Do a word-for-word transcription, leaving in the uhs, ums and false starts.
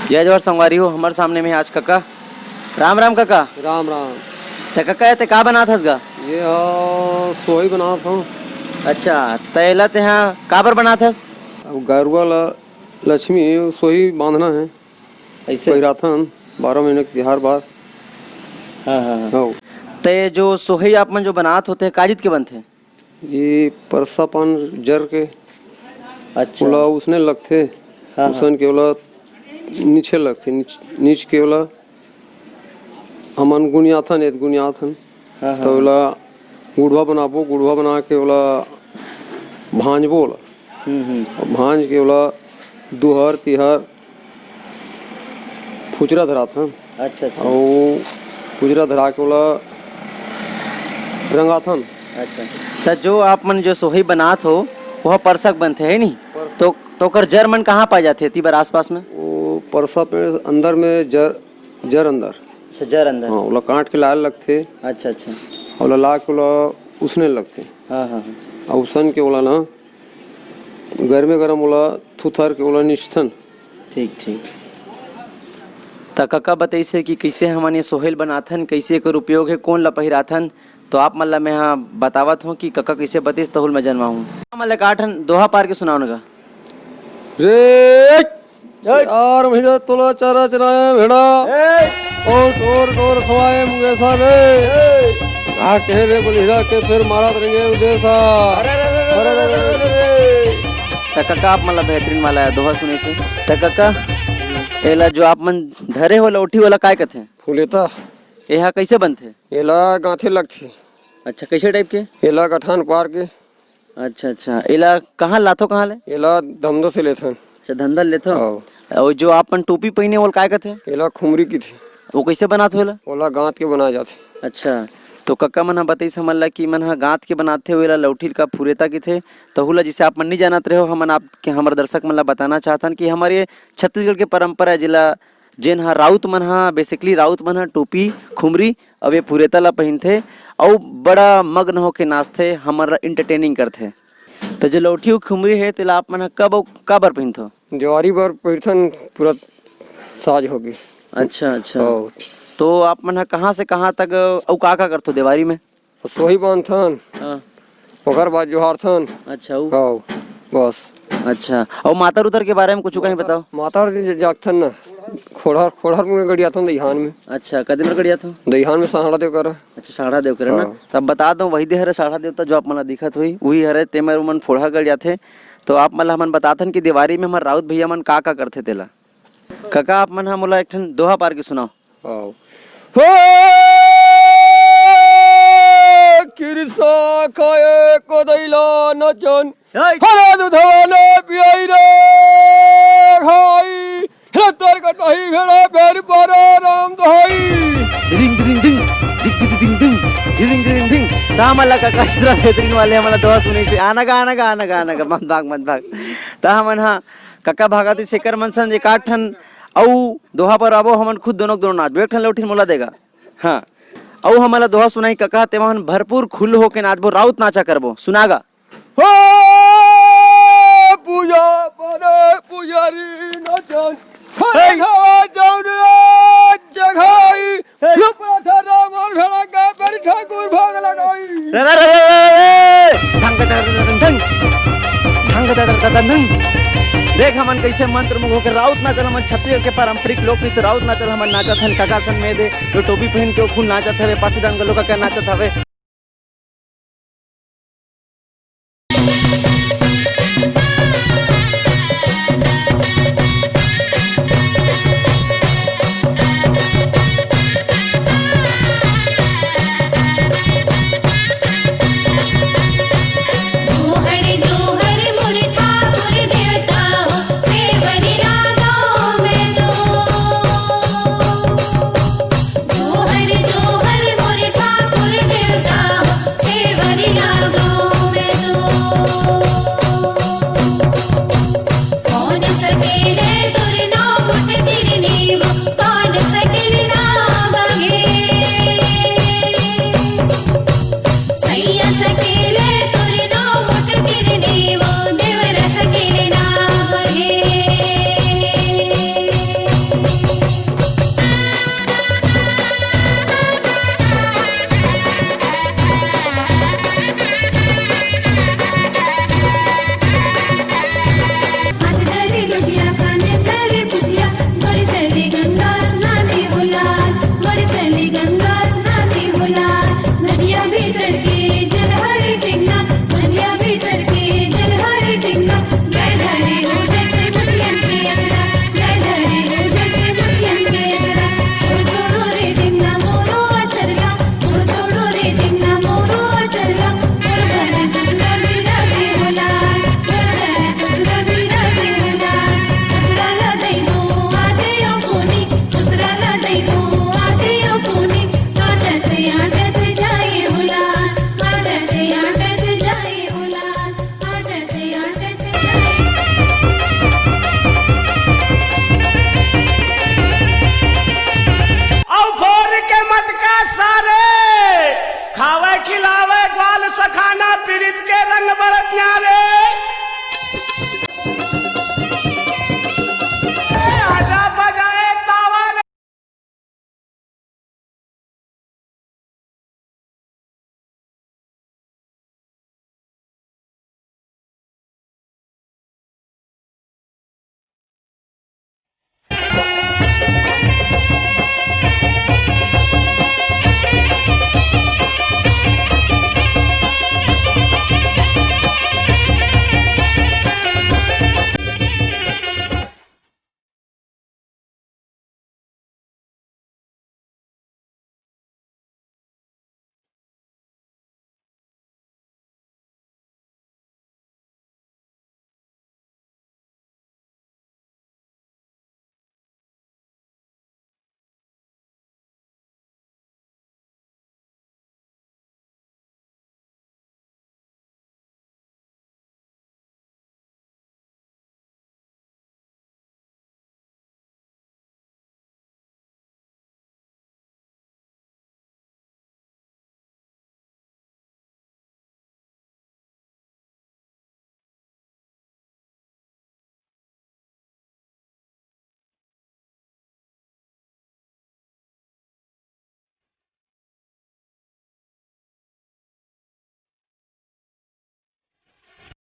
जय जोहार संगवारी हो, हमर सामने में आज कका। राम राम कका। राम राम। त कका, ए ते का बनात हस गा? ये हा सोही बनात हूँ। अच्छा, त एला तेहा काबर बनात हस? अब गरुवा ला लक्ष्मी सोही बांधना है। ऐसे? पहिराथन बारह महीना के तिहार बार। हाँ, हाँ, हाँ। हौ। त ये जो सोही आप मन जो बनात हो ते, का चीज के बनथे? ये परसा पान जर के अच्छा। ओला उसने लगथे, हाँ, हाँ। उसन के ओला नीचे लगथे, नीच-, नीच के ओला हमन गुनियाथन, एत गुनियाथन। हाँ, हाँ, तो हाँ। ओला गुड़वा बनाबो, गुड़वा बना के ओला भांजबो ओला। हम्म, हम्म। अब भांज के ओला दुहर, तिहर, फुचरा धराथन। अच्छा, अच्छा। अउ फुचरा धरा के ओला रंगाथन। अच्छा। त जो आप मन जो सोही बनात हो, वह परसा के बनथे, है नी? परसा। तो, तो ओकर जर मन कहाँ पाए जाथे, एती बर आसपास में? वो परसा पे अंदर में जर, जर अंदर। अच्छा, जर अंदर। हाँ, ओला काट के लाए लगथे। अच्छा, अच्छा। ओला ला के ओला उसने लगथे। हाँ, हाँ, हाँ। अउ उसन के ओला ना गरमे गरम ओला थुथर के ओला निचथन। ठीक, ठीक। त कका बतइसे कि कइसे हमन ये सोही ल बनाथन, कइसे एकर उपयोग हे, कोन ल पहिराथन, तो आप मन ल मैं ह बतावत हूँ कि कका कइसे बतिस, तहू ल मैं जनवाहूँ। हमन ल का ठन दोहा पार के सुनाओ न गा। रे यार महीना तोला चारा चराए भेड़ा। ए! और तोर तोर खवाए मुंगेसा रे। ए! आ कहे रे बलिहरा के फिर मारत रंगे उदेसा। अरे, अरे, अरे, अरे, अरे, अरे। त कका आप मन ला बेहतरीन वाला दोहा सुने से। त कका, एला जो आप मन धरे हो लौठी वाला काय कथे? फुलेता। एहा कइसे बनथे? एला गांथे लगथे। अच्छा, कइसे टाइप के? एला गठान पार के। अच्छा, अच्छा। एला कहाँ लाथो, कहाँ ले? एला धमदा से लेथन। अच्छा, धमदा ले लेथो? हाँ। अउ जो आप मन टोपी पहिने, ओला काय कथे? एला खुमरी किथे। वो कइसे बनात हो एला? ओला गांथ के बनाए जाथे। अच्छा, तो कका मन ह बतइस हमन ला कि मन ह गांथ के बनाथे, एला लौठी का फुरेता किथे। तहू ला जइसे आप मन नहीं जानत रहे हो, हमन आप के, हमर दर्शक मन ला बताना चाहथन कि हमर ये छत्तीसगढ़ के परंपरा है, जेला जेन ह राउत मन ह, basically राउत मन ह टोपी, खुमरी, अब ये फुरेता ला पहिनथे अउ बड़ा मग्न होके नाचथे, हमर entertaining करथे। त जो लौठी अउ खुमरी हे, तेला आप मन ह कब अउ काबर पहिनथो? देवारी बर पहिरथन, पूरा साज होगे। अच्छा, अच्छा। हौ। तो आप मन ह कहाँ से कहाँ तक अउ का-का करथो देवारी में? सोही बांधथन, हाँ। ओकर बाद जोहारथन। अच्छा, ऊ? हौ, बस। अच्छा, अउ मातर उतर के बारे में कुछ कहीं बताओ। मातर दिन जागथन ना, खोड़हर, खोड़हर में गड़ियाथन दइहान में। अच्छा, कदिन में गड़ियाथो? दइहान में साहड़ा देव करा। अच्छा, साहड़ा देव करा ना। हाँ। तब बता दो, वही दे हरे साहड़ा देवता जो आप मन ला दिखत होही, उही हरे, तेमर उमन फोड़हा गड़ियाथे। तो आप मन ला हमन बताथन कि देवारी में हमर राउत भैया मन का-का करथे तेला। कका, आप मन ह मोला एक ठन दोहा पार के सुनाओ। आओ। हे किरसा खाए कोदैला नचन, हे! हरे दुधवा ने पियाई रे घाई, हे तोर कटाही भेड़ा फेर पारा राम दोहाई। डिडिंग, डिडिंग, डिंग, डिग, डिडिंग, डिंग, डिडिंग, डिडिंग, डिंग। त हमन ला कका इस तरह बेहतरीन वाले हमन ला दोहा सुनइसे। आना गा, आना गा, आना गा, आना गा, मत भाग, मत भाग। त हमन ह कका भागत इस एकर मन सन एकाध ठन अउ दोहा पर आबो, हमन खुद दोनों के दोनों नाचबो। एक ठन लौठी मोला देगा। हाँ। अउ हमन ला दोहा सुनाई कका, तेमा हमन भरपूर खुल होके नाचबो, राउत नाचा करबो। सुनागा। हो पूजा परे पुजारी नचन, हे! खा जाऊ रे जगाई, हे! यो पाथा राम और घड़ा का पर ठाकुर भाग लगाई। रे, रे, रे, रे, रे, रे। ढंग, ढंग, ढंग, ढंग, ढंग। ढंग, ढंग, ढंग, ढंग, ढंग। देख हमन कइसे मंत्र मुग्ध होके राउत नाचल, हमन छत्तीसगढ़ के पारंपरिक लोक नृत्य राउत नाचल, हमन नाचत हन कका सन में दे, जो टोपी पहिन के ओ फूल नाचत हवे, पाछू डांग लोका के नाचत हवे।